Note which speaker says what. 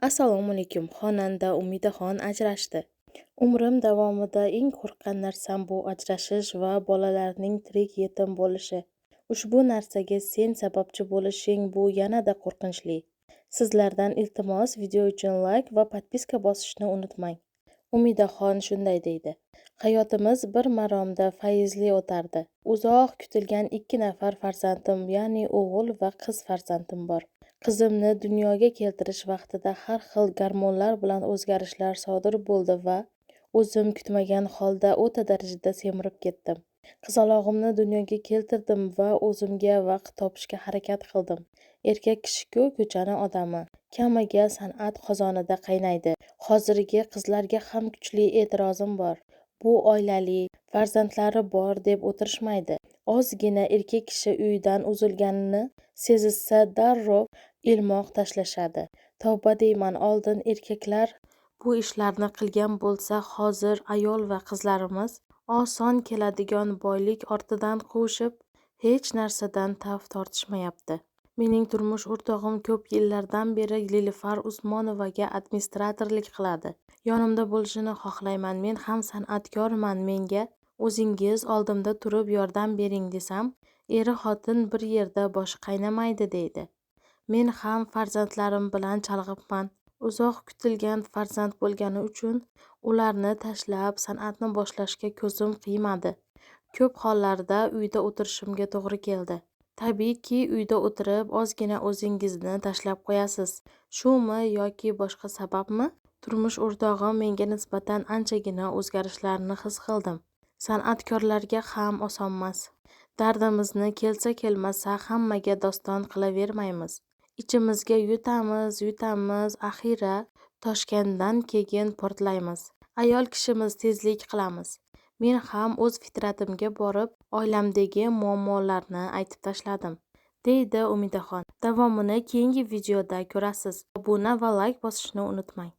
Speaker 1: Assalomu alaykum. Xonanda Umidaxon ajrashdi. Umrim davomida eng qo'rqqan narsam bu ajrashish va bolalarning tirik yetim bo'lishi. Ushbu narsaga sen sababchi bo'lishing bu yanada qo'rqinchli. Sizlardan iltimos, video uchun layk va podpiska bosishni unutmang. Umidaxon shunday deydi: Hayotimiz bir maromda fayzli o'tardi. Uzoq kutilgan 2 nafar farzandim, ya'ni o'g'il va qiz farzandim bor. Qizimni dunyoga keltirish vaqtida har xil gormonlar bilan o'zgarishlar sodir bo'ldi va o'zim kutmagan holda o'ta darajada semirib ketdim. Qizalog'imni dunyoga keltirdim va o'zimga vaqt topishga harakat qildim. Erkak kishi-ku ko'chani odami. Kamiga san'at qozonida qaynaydi. Hozirgi qizlarga ham kuchli e'tirozim bor. Bu oilali, farzandlari bor deb o'tirishmaydi. Ozgina erkak kishi uyidan uzilganini sezishsa darrov ilmoq tashlashadi. Tavba deyman, oldin erkaklar bu ishlarni qilgan bo'lsa, hozir ayol va qizlarimiz oson keladigan boylik ortidan quvishib, hech narsadan taf tortishmayapti. Mening turmush o'rtog'im ko'p yillardan beri Lilufar Usmonovaga administratorlik qiladi. Yonimda bo'lishini xohlayman. Men ham san'atkorman, menga o'zingiz oldimda turib yordam bering desam, eri-xotin bir yerda boshi qaynamaydi deydi. Men ham farzandlarim bilan chalg'ibman. Uzoq kutilgan farzand bo'lgani uchun ularni tashlab san'atni boshlashga ko'zim qiymadi. Ko'p hollarda uyda o'tirishimga to'g'ri keldi. Tabiiyki, uyda o'tirib ozgina o'zingizni tashlab qo'yasiz. Shumi yoki boshqa sababmi? Turmush o'rtog'im menga nisbatan anchagina o'zgarishlarni his qildim. San'atkorlarga ham osonmas. Dardimizni kelsa-kelmasa hammaga doston qilavermaymiz. Ichimizga yutamiz, yutamiz, axiyri toshgandan keyin portlaymiz. Ayol kishimiz, tezlik qilamiz. Men ham o'z fitratimga borib, oilamdagi muammolarni aytib tashladim, deydi Umidaxon. Davomini keyingi videoda ko'rasiz. Obuna va layk bosishni unutmang.